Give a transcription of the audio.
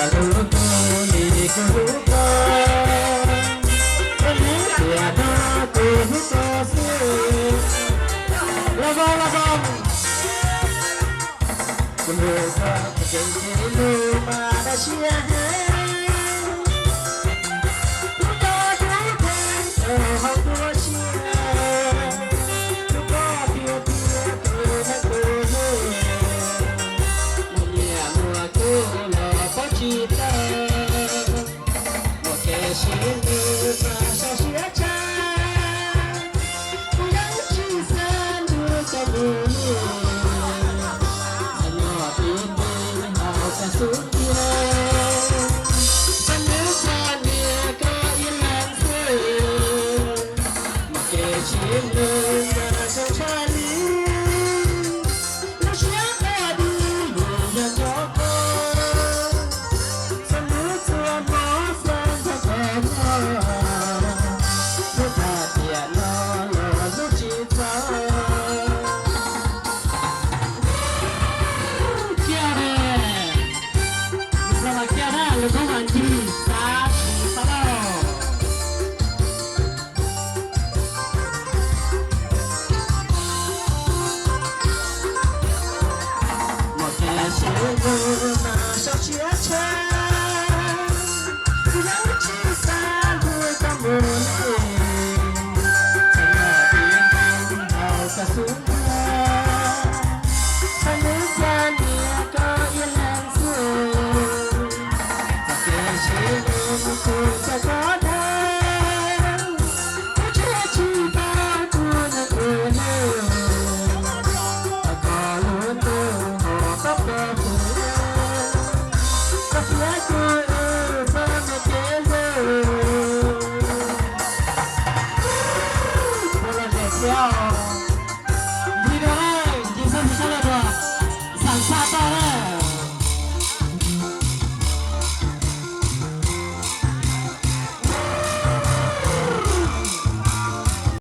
Tus kws li kws hlub koj, koj hnub tiam no kuv hlub koj xwb. Los vog, los vog. Kuv hlub koj tseem ceeb lug mas dab tsi heev. Hlub koj hlub kheev rau hauv nruab siab, hlub koj tiag tiag kws neeg kuv hlub. Muaj nyiaj muaj kub los pab tsis tau, muaj kev sib ntsib mas zoo siab tshaj. Kuv yeej tsis xav nrug koj mus luag, xav nyob tib ntug hauv koj xub ntiag, xav nrug koj niam koj ib leeg xwb. Muaj kev sib ntsib mas zoo tshaj li, lub siab qhua dub yus yog nco koj, txhua hnub txhua hmo xav nrog koj nyob, hnub tag tiam no los hnub tsis txog. Kiag ne, lus no mas kiag na, lus koob mas ncig xav tsis xav lauj. Muaj kev sib ntsib mas zoo siab tshaj.